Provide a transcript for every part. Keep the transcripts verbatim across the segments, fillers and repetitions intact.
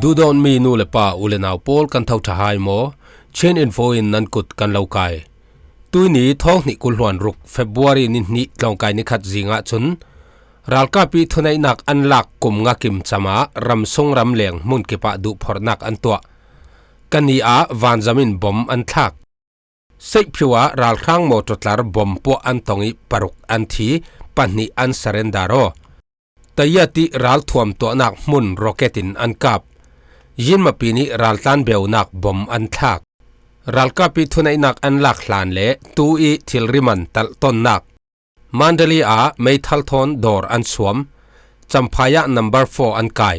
Duhdawtmi nu le pa, u le nau pawl, kan tho ṭha hai maw? Chin Info in nan kut kan lo kai. Tuini thawng hnih kul hluan ruk February ni hnih tlawngkai ni khat zingah cun ralkapih thuneihnak an lak kum nga kim cam ah ramsung ramleng hmun kipah duhphorhnak an tuah. Kani ah vanzam in bom an thlak. Seihphiu ah ralhrang mawṭaw tlar bom puah an tong ih paruk an thi, pahnih an surrender aw. Tayati ralthuam tuahnak hmun rocket in an kap. Yinmapi nih raltlan beunak bom an thlak. Ralkapih thuneihnak an lak hlan le tu ih thilri man talhtonnak. Mandalay ah meithal thawn dawr an suam. Champhai ah number four an kai.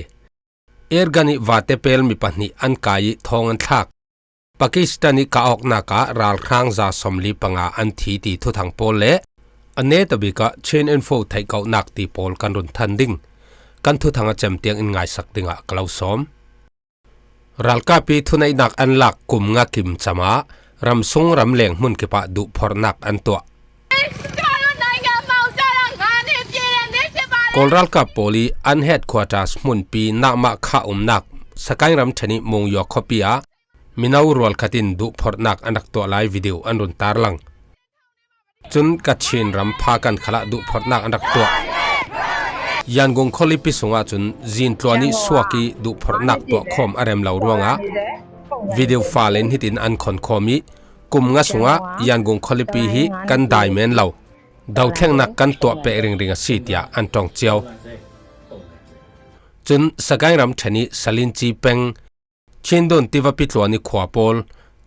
Airgun ih vate pel mi pahnih an kai ih thawng an thlak. Pakistan ih kah awknak ah ralhrang za sawmli panga an thi ti thuthang pawl le a netabik ah Chin Info theihkohnak ti pawl kan run than ding. Kan thuthang a cem tiang in ngaisak dingah ka lo sawm. Ralkapih thuneihnak an lak kum nga kim cam ah ramsung ramleng hmun kipah duhphorhnak an tuah. Kawl ralkap pawl ih an headquarters hmunpi Nahmah kha umnak Sagaing ramṭhen ih Mungyaw khuapi ah mino rualkhat in duhphorhnak an rak tuah lai video an run tarlang. Cun Kachin ram Phakan khalah duhphorhnak an rak tuah. Yangon khualipi sungah cun zintluan ih suak ih duhphorhnak tuahkhawm a rem lo ruangah video file in hitin an khonkhawm ih, kum nga sungah Yangon khualipi hi kan dai men lo, dothlengnak kan tuah peh ringring a si, tiah an ṭawng cio. Cun Sagaing ramṭhen ih Salinci peng, Chindon tivapi tluan ih khua pawl,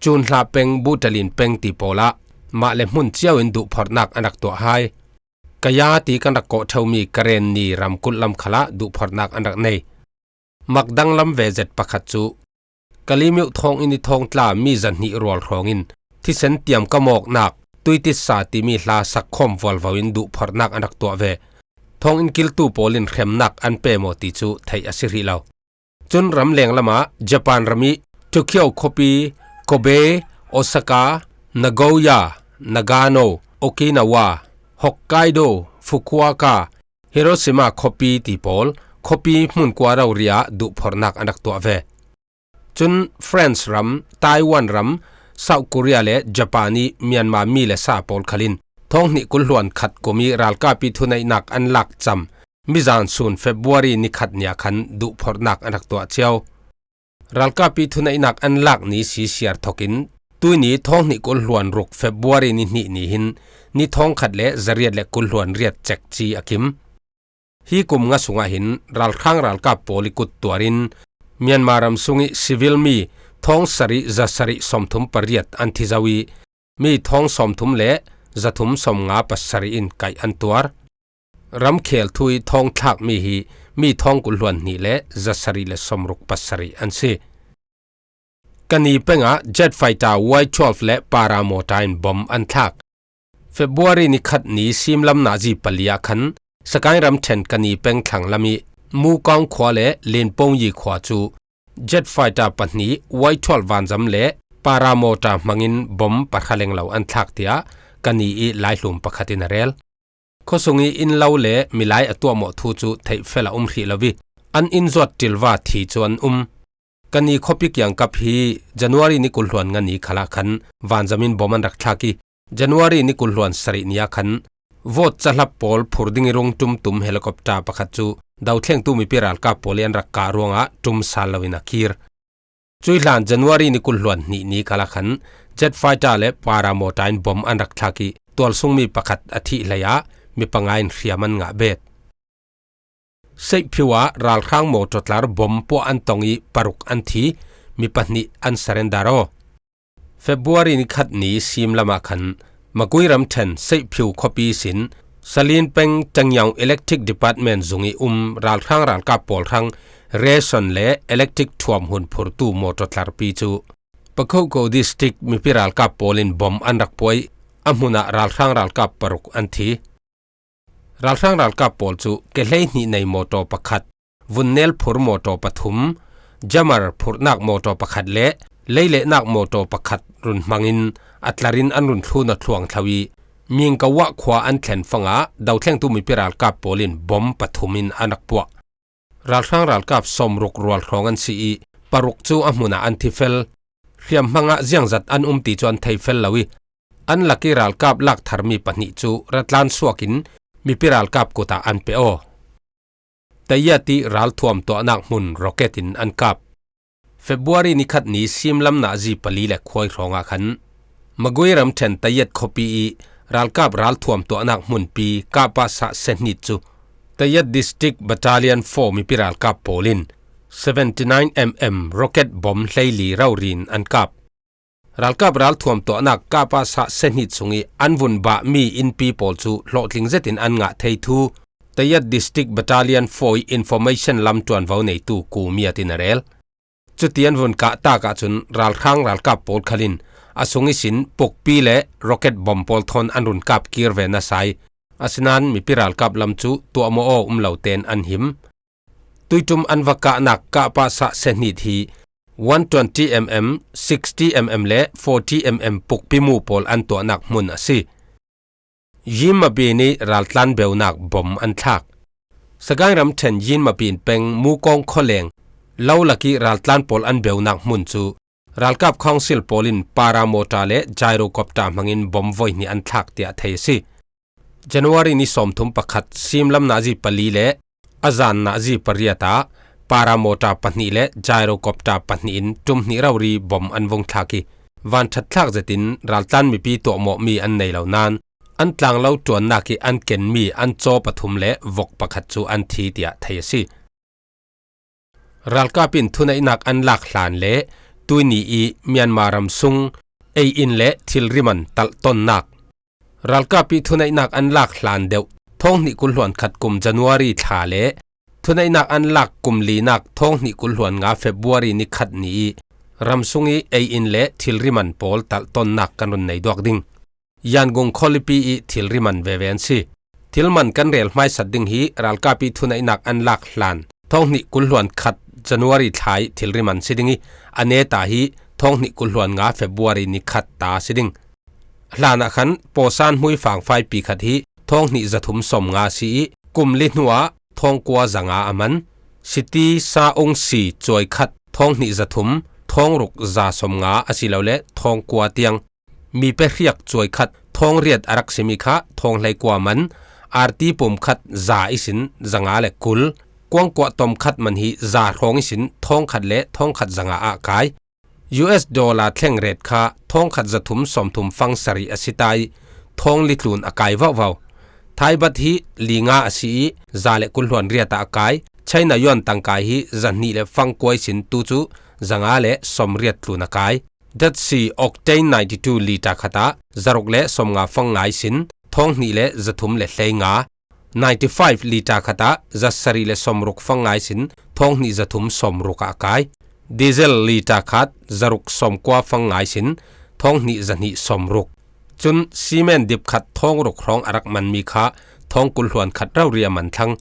Cunhlah peng, Butalin peng ti pawl ah mah le hmun cio in duhphorhnak an rak tuah hai. Kaya ti kan rak kawh ṭheumi Karen ni ramkulh lam khalah duhphorhnak an rak nei. Mak danglam ve zet pakhat cu Kalemyo thawnginn ih thawngtla mi zahnih rual hrawngin thisen tiam ka mawknak tuititsa timi hla sakkhawm vualvo in duhphorhnak an rak tuah ve. Thawnginn kiltu pawl in hremnak an pe maw ti cu theih a si hrih lo. Cun ramleng lamah Japan ram ih Tokyo khuapi, Kobe, Osaka, Nagoya, Nagano, Okinawa, Hokkaido, Fukuoka, Hiroshima khuapi ti pawl khuapi hmunkua rori ah duhphorhnak an rak tuah ve. Cun France ram, Taiwan ram, South Korea le Japan ih Myanmar mi le sa pawl khal in thawng hnih kul hluan khat kum ih ralkapih thuneihnak an lak cam mizan sun February ni khat ni ah khan duhphorhnak an rak tuah cio. Ralkapih thuneihnak an lak ni si siar thokin tuini thawng hnih kul hluan ruk February ni hnih ni hin ni thawngkhat le zariat le kul hluan riat cekci a kim. Hi kum nga sungah hin ralhrang ralkap pawl ih kut tuar in Myanmar ram sungih civil mi thawng sarih za sarih sawmthum pariat an thi zo ih mi thawng sawmthum le zathum sawmnga pasarih in kaih an tuar. Ramkhel thu ih thawng thlakmi hi mi thawng kul hluan hnih le za sarih le sawmruk pasarih an si. Kani peng ah jet fighter Y twelve le paramawta in bom an thlak. February ni khat ni simlam nazi pali ah khan Sagaing ramṭhen Kani peng thlanglam ih Mukawng khua le Linpongyi khua cu jet fighter pahnih Y twelve vanzam le paramawta hmangin bom pahra lenglo an thlak, tiah Kani ih laihlum pakhat in a rel. Khuasung ih innlo le milai a tuahmawh thu cu theihfel a um hrih lo ih an inn zuat ṭilva thi cu an um. Kani khuapi kiangkap hi January ni kul hluan nga ni khalah khan vanzam in bom an rak thlak ih January ni kul hluan sarih ni ah khan vote cahlap pawl phur ding ih rung ṭumtum helicopter pakhat cu dothlengtu mipi ralkap pawl ih an rak kah ruangah ṭum sal loin a kir. Cuih hlan January ni kul hluan hnih ni khalah khan jet fighter le paramawta in bom an rak thlak ih tualsungmi pakhat a thih hleiah mi panga in hriam an ngah bet. Seihphiu ah ralhrang mawṭaw tlar bom puah an tong ih paruk an thi, mi pahnih an surrender aw. February ni khat ni simlam ah khan Magui ramṭhen Seihphiu khuapi sin Salin peng Tangyong Electric Department zung ih um ralhrang ralkap pawl hrang ration le electric thuam hun phurtu mawṭaw tlarpi cu Pakokko District mipi ralkap pawl in bom an rak puah ih a hmun ah ralhrang ralkap paruk an thi. Ralhrang ralkap pawl cu ke hleihnih nei mawṭaw pakhat, vunnel phur mawṭaw pathum, jammer phurhnak mawṭaw pakhat le leilehnak mawṭaw pakhat run hmangin a tlarin an run thlun aw thluang thlo ih Mingkawah khua an thlen fangah dothlengtu mipi ralkap pawl in bom pathum in an rak puah. ralhrang ralkap sawmruk rual hrawng an si ih, paruk cu a hmunah an thi fel. Hriamhmangah ziangzat an um ti cu an thei fel lo ih, an lak ih ralkap lak tharmi pahnih cu ratlan suakin mipi ralkap kut ah an pe aw. Tayyad ih ralthuam tuahnak hmun rocket in an kap. February ni khat ni simlam nazi pali le khuai hrawngah khan Magui ramṭhen Tayyad khuapi ih ralkap ralthuam tuahnak hmunpi Kapasa Senhit cu Tayyad District Battalion four mipi ralkap pawl in seventy nine mm rocket bomb hleili rori in an kap. Ralkap ralthuam tuahnak Kapasa Senhit sungih an vun bahmi innpi pawl cu hlawhtling zetin an ngah thei thu Tayyad District Battalion four ih information lam ṭuanvo neitu Ku Miat in a rel. Cuti an vun kah tak ahcun ralhrang ralkap pawl khal in a sung ihsin pukpi le rocket bomb pawl thawn an run kap kir ve nasa ih, asinain mipi ralkap lam cu tuahmawh aw um lo tein an him. Tuiṭum an va kahnak Kapasa Senhit hi one twenty mm, sixty mm le forty mm pukpi mu pawl an tuahnak hmun a si. Yinmabin ih raltlan beunak bomb an thlak. Sagaing ramṭhen Yinmabin peng Mukawng khualeng lo lak ih raltlan pawl an beunak hmun cu ralkap council pawl in paramawṭa le gyrocopter hmangin bomb voi hnih an thlak tiah thei a si. January ni sawmthum pakhat simlam nazi pali le a zan nazi pariat ah paramawṭa pahnih le gyrocopter pahnih in ṭum hnih rori bomb an vung thlak ih, vanṭhat thlak zetin raltlan mipi tuahmawhmi an nei lo nain an tlanglo ṭuannak ih an kenmi an caw pathum le vok pakhat cu an thi tiah thei a si. Ralkap in thuneihnak an lak hlan le tuini ih Myanmar ram sung ei-in le thilri man talhtonnak. Ralkap ih thuneihnak an lak hlan deuh thawng hnih kul hluan khat kum January thla le thuneihnak an lak kum linak thawng hnih kul hluan nga February ni khat ni ih ram sung ih ei-in le thilri man pawl talhtonnak kan run nei duak ding. Yangon khualipi ih thilri man veve an si. Thil man kan rel hmaisat ding hi ralkap ih thuneihnak an lak hlan thawng hnih kul hluan khat January thla ih thilri man si ding ih a neta hi thawng hnih kul hluan nga February ni khat ta si ding. Hlan ah khan pawsan hmui fangfaipi khat hi thawng hnih zathum sawm nga si ih kum li hnuah thawng kua za nga a man. Siti sa ung si cuai khat thawng hnih zathum, thawng ruk za sawm nga asilole thawng kua tiang. Mi pehriak cuai khat thawng riat a rak simi kha thawng hleikua man, arti pum khat za ihsin za nga le kul, kuangkuah tom khat man hi za hrawng ihsin thawng khat le thawng khat za nga ah kai. U S dollar thleng ret kha thawng khat zathum sawmthum fang sarih a si ta ih thawng li tlun a kai vauhvau. Thai baht hi li nga a si ih za le kul hluan riat ah a kai. China yuan tangkai hi za hnih le fang kua ihsin tu cu za nga le sawm riat tlun a kai. Dead Sea Octane ninety two liter khat ah zaruk le sawmnga fang nga ihsin thawng hnih le zathum le hleinga. Ninety five liter khat ah zasarih le sawmruk fang nga ihsin thawng hnih zathum sawmruk ah a kai. Diesel liter khat zaruk sawmkua fang nga ihsin thawng hnih zahnih sawmruk. Cun cement dip khat thawng ruk hrawng a rak manmi kha thawng kul hluan khat rori a man thlang.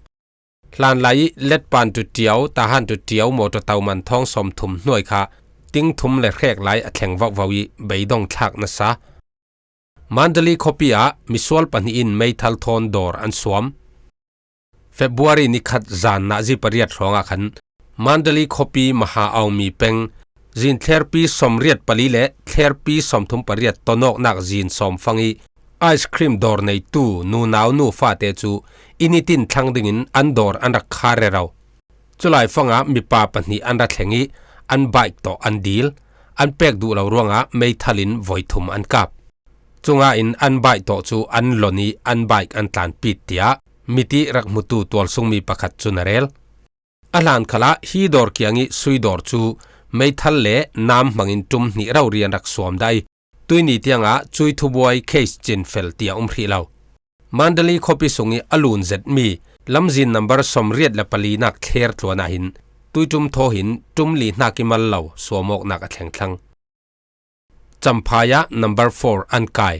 Hlanlai ih Letpan to Tiau, Tahan to Tiau mawṭaw tau man thawng sawmthum hnuai kha ting thum le hrek lai a thleng vauhvau ih beidong thlak nasa. Mandalay khuapi ah misual pahnih in meithal thawn dawr an suam. February ni khat zan nazi pariat hrawngah khan Mandalay khuapi Maha Aung Mi peng zin thlerpi sawmriat pali le thlerpi sawmthum pariat tonawknak zin sawm fang ih ice cream dawr neitu nunau nu fate cu inn ih tin thlang dingin an dawr an rak khar rero. Culai fangah mipa pahnih an ra thleng ih an bike tawh an dil. An pek duh lo ruangah meithal in voi thum an kap. Cungah in an bike tawh cu an lon ih an bike an tlanpit, tiah mit ih rak hmutu tualsungmi pakhat cun a rel. A hlan khalah hi dawr kiang ih sui dawr cu meithal le nam hmangin ṭum hnih rori an rak suam dah ih, tuini tiangah cui thubuai case cinfel tiah um hrih lo. Mandalay khuapi sungih a lun zetmi lamzin number sawmriat le palinak thler tluan ah hin tuiṭum thaw hin ṭum li hnak ih mal lo suamawknak a thleng thlang. Champhai ah number four an kai.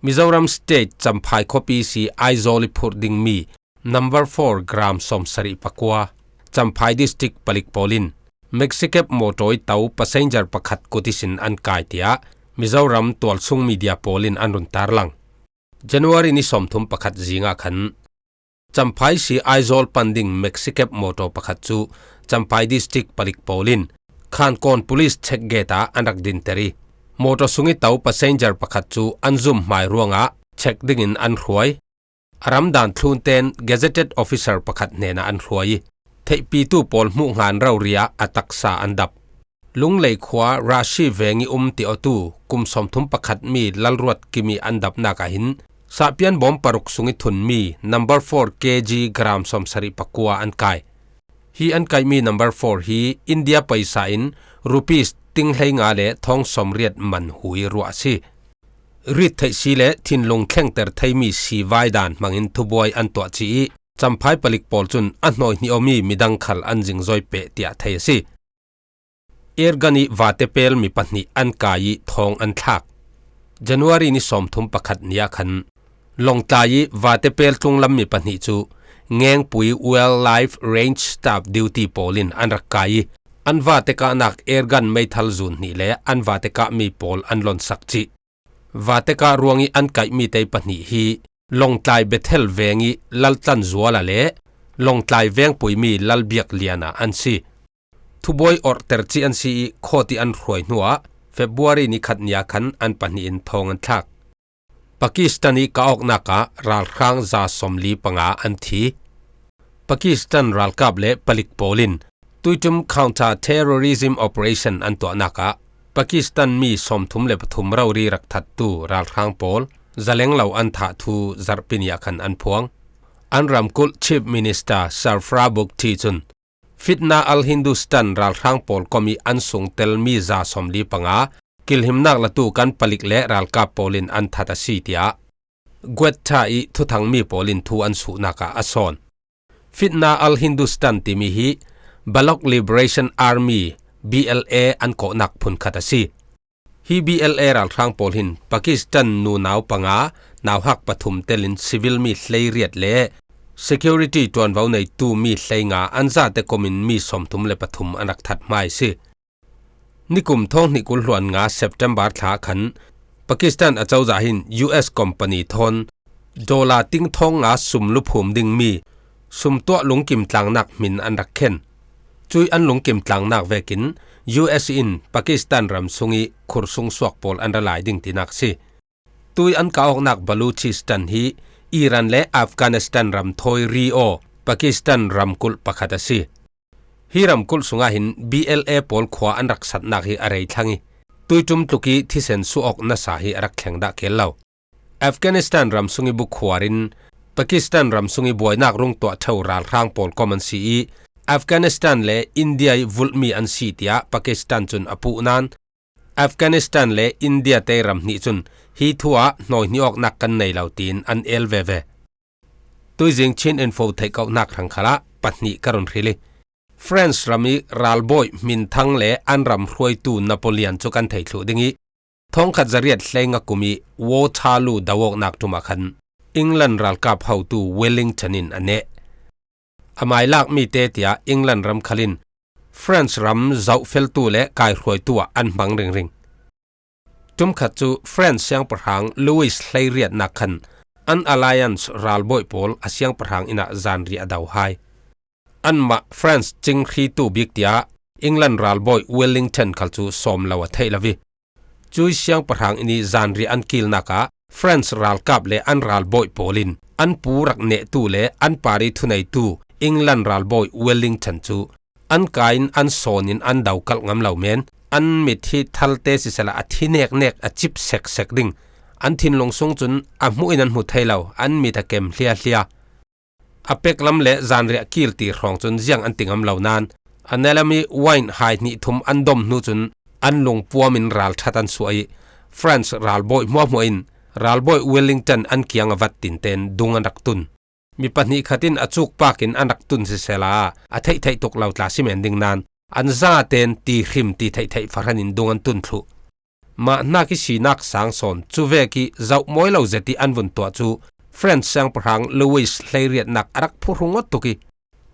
Mizoram State Champhai khuapi si Aizawl ih phurh dingmi number four gram sawmsarih pakua Champhai District palik pawl in Maxicab mawṭaw ih to passenger pakhat kut ihsin an kai, tiah Mizoram tualsung media pawl in an run tarlang. January ni sawmthum pakhat zingah khan Champhai si Aizawl pan ding Maxi Cab motor pakhat chu Champhai District palik pawl in Khankawn Police check gate ah an rak dinter i, motor sung i to passenger pakhat chu an zum hmai ruangah check dingin an hruai. A ram dan thlunten gazetted officer pakhat hnenah an hruai i, theihpitu pawl hmuh ngan rori ah a taksa an dap. Lunglei khua Rashi veng i um Tiawtu kum sawmthum pakhat mi Lalruat Kimi an dapnak ah hin Sahpian bawm paruk sung i thun mi number four K G gram sawmsarih pakua an kai. Hi an kaihmi number four hi India paisa in rupees ting hleinga le thawng sawmriat man hui ruah a si. Rit theih si le thinlung thlengter theimi sivai dan hmangin thubuai an tuah ci i, Champhai palik pawl cun a hnawi hnih awmi midang khal an zingzoi peh tiah thei a si. Airgun i vate pel mi pahnih an kai i thawng an thlak. January ni sawmthum pakhat ni ah khan Lawngtlai i vate pel tlunglam mi pahnih cu Ngengpui Wildlife Range Staff Duty pawl in an rak kai i, an vate kahnak airgun meithal zun hnih le an vate kahmi pawl an lonsak cih. Vate kah ruang i an kaihmi te pahnih hi Lawngtlai Bethel veng i Laltlan Zuala le Lawngtlai vengpuimi Lalbiak Liana an si. Thubuai orhter cih an si i, khawt i an hruai hnuah February ni khat ni ah khan an pahnih in thawng an thlak. Pakistan i kah awknak ah ralhrang za sawmli panga an thi. Pakistan ralkap le palik pawl in tuiṭum counter terrorism operation an tuahnak ah Pakistan mi sawmthum le pathum rori rak thattu ralhrang pawl zaleng lo an thah thu Zarhpi ni ah khan an phuang. An ramkulh Chief Minister Sarfraz Bugti cun Fitna al-Hindustan ralhrang pawl kom i an sungtel mi za sawmli panga kilhimnak latu kan palik le ralkap pawl in an that a si, tiah Quetta i thuthangmi pawl in thu an suhnak ah a sawn. Fitna al-Hindustan timi hi Baloch Liberation Army, B L A, an kawhnak phunkhat a si. Hi B L A ralhrang pawl hin Pakistan nunau panga, nauhak pathum telin civil mi hleiriat le security ṭuanvo neitu mi hleinga an zate komin mi sawmthum le pathum an rak that hmai si. Nikum thawng hnih kul hluan nga September thla khan Pakistan acozah hin U S company thawn dollar ting thawng nga sum luphum dingmi sumtuah lungkim tlangnak hmin an rak khen. Cui an lungkim tlangnak vekin U S in Pakistan ram sung i khursung suak pawl an ra lai ding tinak a si. Tui an kah awknak Baluchistan hi Iran le Afghanistan ram thawi ri aw Pakistan ramkulh pakhat a si. Hi ramkulh sungah hin B L A pawl khua an rak satnak hi a rei thlang i, tuiṭum tluk i thisen suh awk nasa hi a rak thleng dah keel lo. Afghanistan ram sung i bukhuar in Pakistan ram sung i buainak rung tuah ṭheu ralhrang pawl kom an si i, Afghanistan le India i vulhmi an si, tiah Pakistan cun a puh nain, Afghanistan le India te ram hnih cun hi thu ah hnawi hnih awknak kan nei lo, tiin an el veve. Tuizing Chin Info theih kauhnak hrang khalah pahnih ka run hril i, France ram i ralbawi hminthang le an ram hruaitu Napoleon cu kan thei thluh ding i, thawngkhat zariat hleinga kum i Waterloo do awknak ṭum ah khan England ralkap hotu Wellington in a neh. A mai lakmi te, tiah England ram khal in France ram zohfeltu le kaihruaitu ah an hmang ringring. Ṭumkhat cu France siangpahrang Louis hleiriatnak khan an alliance ralbawi pawl a siangpahrang inn ah zanriah a do hai. Anmah France cing hritu bik tiah England ralbawi Wellington khal cu sawm lo a theih lo i, cui siangpahrang inn i zanriah an kilnak ah France ralkap le an ralbawi pawl in an pu rak nehtu le an par i thuneitu England ralbawi Wellington cu an kai in an sawn in an do kalh ngam lo men. An mit hi thalte sisela, a thi neknek, a cip seksek ding. An thinlung sung cun a hmuh in an hmu thei lo, an mit a kem hliahhliah. A pek lam le zanriah kil ti hrawng cun ziang an ti ngam lo nain, a ne lam i wine hai hnih thum an dom hnu cun an lungpuam in ralṭhat an suah i, France ralbawi hmuahhmuah in ralbawi Wellington an kiang a vat tinten dung an rak tun. Mi pahnih khat in a cukpak in an rak tun sisela, a theihtheih tuk lo tla si men ding nain, an zaten ti hrim ti theihtheih fahran in dung an tun thluh. Mah hnak i sinak sang sawn, cuvek i zoh mawi lo zet i an vun tuah cu France siangpahrang Louis hleiriatnak a rak phuhrung ngawt tuk i,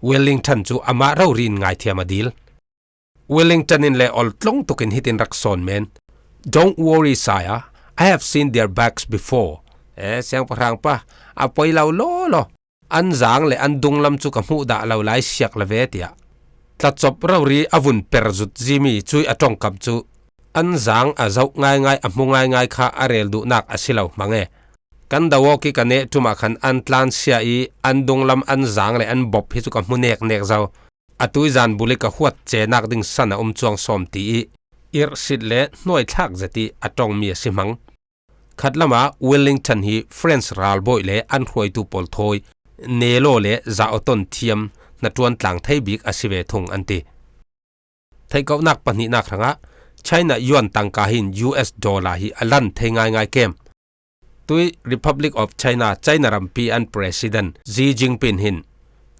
Wellington cu amah rori in ngaithiam a dil. Wellington in le ol tlung tukin hitin rak sawn men, "Don't worry, sire. I have seen their backs before." E, siangpahrang pa, a poi lo lawlaw. an zang le an dunglam cu ka hmuh dah lo lai siak la ve, tiah tlacop rori a vun per zut zimi cui a ṭongkam cu an zang a zoh ngaingai, a hmu ngaingai kha a rel duhnak a si lo hmang e. Kan do awk i ka neh ṭum ah khan an tlansia i an dunglam an zang le an bop hi cu ka hmu neknek zo. A tuizan bul i ka huat cenak ding san a um cuang sawm ti i irhsit le hnuaithlak zet i a ṭongmi a si hmang. Khatlam ah Wellington hi French ralbawi le an hruaitu pawl thawi Nelo le Zahawton thiam hnaṭuan tlang thei bik a si ve thung an ti. Theihkohnak pahnihnak hrangah China yuan tangka hin U S dollar hi a lan thei ngaingai kem. Tui Republic of China, China rampi an President Xi Jinping hin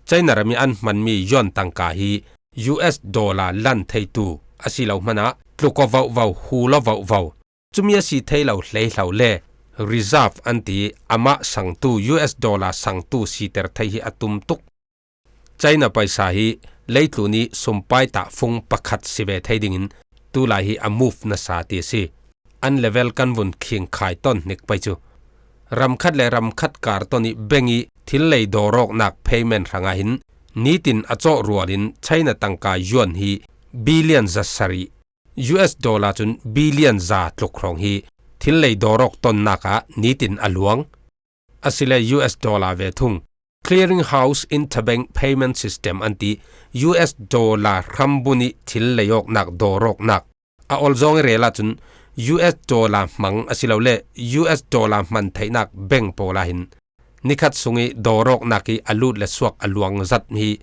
China ram i an hmanmi yuan tangka hi U S dollar lan theitu a si lo hmanah tluk aw vauhvau, hul aw vauhvau, cumi a si thei lo hleihlo le reserve an ti amah sangtu U S dollar sangtu siter thei hi a tum tuk. China paisa hi leitlun i sumpai tahfung pakhat si ve thei dingin tulai hi a move nasa ti a si. An level kan vun khingkhai ton hnik pei cu. Ram khat le ram khat kar ton i bank i thil lei dawrawknak payment hrangah hin nitin a cawh rualin China tangka yuan hi billion zasarih, U S dollar cun billion za tluk hrawng hi thil lei dawrawk tonnak ah nitin a luang. Asile U S dollar ve thung. Clearing House Interbank Payment System an ti U S dollar hrambun i thil lei awknak dawrawknak a olzawng i rel ahcun U S dollar hmang asilole U S dollar hman theihnak bank pawl ah hin nikhat sung i dawrawknak i a lut le suak a luang zat hi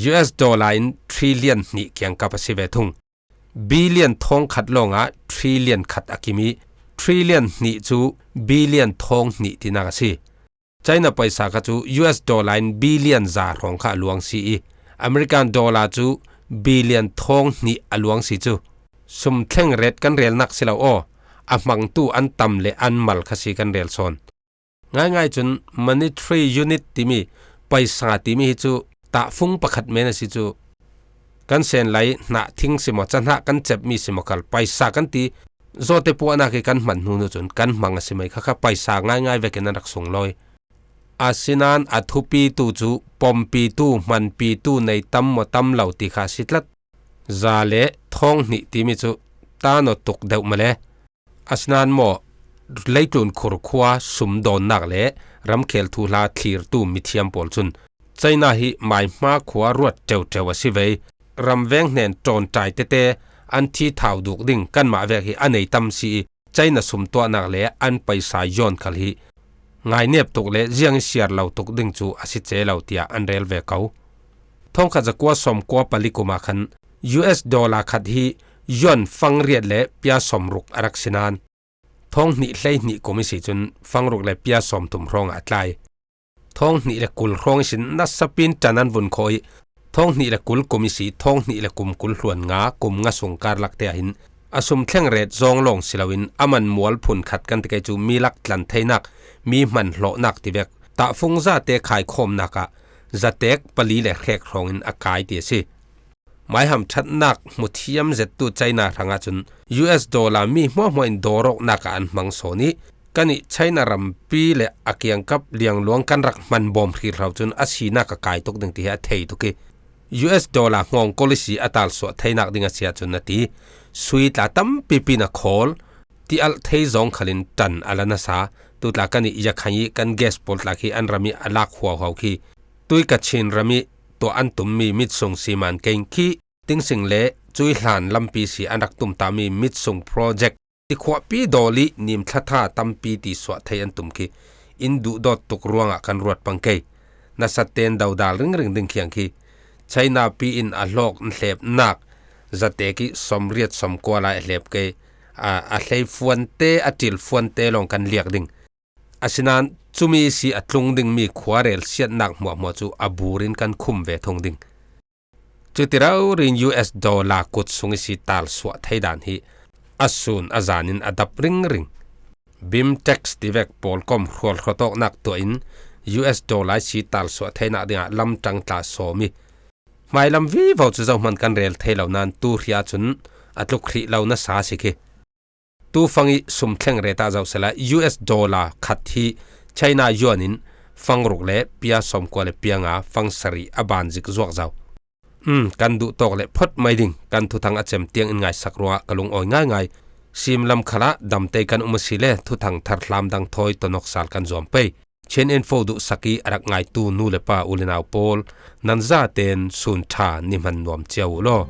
U S dollar in trillion hnih kiangkap a si ve thung. Billion thawng khat lawngah trillion khat a kim i trillion hnih cu billion thawng hnih tinak a si. China paisa kha cu U S dollar in billion za hrawng kha a luang si i American dollar cu billion thawng hnih a luang si cu. Sum thleng ret kan relnak si lo aw, a hmangtu an tam le an mal kha si kan rel sawn. Ngaingai cun monetary unit timi paisa timi hi cu tahfung pakhat men a si cu. Kan sen lai hnah thing si maw, cahnah kan cepmi si maw khal paisa kan ti. Zawte puahnak i kan hman hnu nu cun kan hmang a si mai kha kha paisa ngaingai vekin an rak sunglawi. Asinain a thupitu cu pompitu, hmanpitu nei tam maw tam lo ti kha a si tlat. Za le thawng hnih timi cu ta naw tuk deuh male. Asinain maw, leitlun khur khua sumdawnnak le ramkhel thuhla thlirtu mithiam pawl cun China hi maihma khua ruat ṭeuṭeu a si ve. Ramveng hnen ṭawnṭai tete an thi thau duk ding kanmah vek hi a nei tam si i China sumtuahnak le an paisa yawn khal hi ngainep tuk le ziang i siar lo tuk ding cu a si ce lo tiah an rel ve ko. Thawngkhat zakua sawmkua pali kum ah khan U S dollar khat hi yuan fangriat le pia sawmruk a rak si nain thawng hnih hleihnih kum i si cun fangruk le pia sawmthum hrawng ah a tlai. Thawng hnih le kul hrawng i sin nasa pin ṭan an vun khawh i thawng hnih le kul kum i si thawng hnih le kum kul hluan nga kum nga sung karlak te ah hin a sum thleng ret zawng lawng si loin a man mual phun khat kan ti kei cu mi lak tlan theinak, mi hman hlawhnak tivek tahfung zate khaikhawmnak ah zatek pali le hrek hrawngin a kai ti a si. Maiham ṭhatnak hmuthiam zettu China hrangah cun U S dollar mi hmuahhmuah in dawrawknak ah an hmang sawn i, kan i China rampi le a kiangkap liangluang kan rak hman bawm hrilhro cun a sinak a kai tuk ding ti hi a thei tuk i, U S dollar hngawng policy a talsuah theinak ding a si ahcun a ti. Sui tla tampi pin a khawl, ti alh thei zawng khalin ṭan a la nasa. Tutla kan i Yakhain i kan gas pawl tla khi an ram i a lak huauhau khi tui Kachin ram i tuah an tummi mitsung siman keng khi Tingsing le Cuihlan lampi si an rak tumtami mitsung project tikhuahpi dawl i nimthlatha tampi ti suah thei an tum khi in duhdawt tuk ruangah kan ruat pang kei. Nasaten dodal ringring ding khiang khi China pi in a hlawk hlepnak zatek i sawmriat sawmkua lai a hlep kei. A, a hleifuante, a ṭilfuante lawng kan liak ding. Asinain cumi si a tlung dingmi khuarel siatnak hmuahhmuah cu a burin kan khum ve thung ding. Cuti rori in U S dollar kut sung i si talsuah thei dan hi a sun a zan in a dap ringring. Bimtex tivek pawlkom hrualhrawtawknak tuah in U S dollar i si talsuah theinak dingah lamṭang tla sawm i hmailam vivo cu zohman kan rel thei lo nain tu hria cun a tluk hrih lo nasa a si khi. Tufang i sum thleng ret ah zoh sehla U S dollar khat hi China yuan in fang ruk le pia sawmkua le pia nga, fang sarih a ban zik zuak zau. Um, kan duh tawk le phot mai ding, kan thuthang a cem tiang in ngaisak ruangah ka lungawi ngaingai. Sim lam khalah damtei kan um a si le thuthang thar hlam dang thawi tonawk sal kan zuam pei. Chin Info duhsak i a rak ngaitu nu le pa u le nau pawl, nan zaten sun ṭha ni hman nuam cia uh law.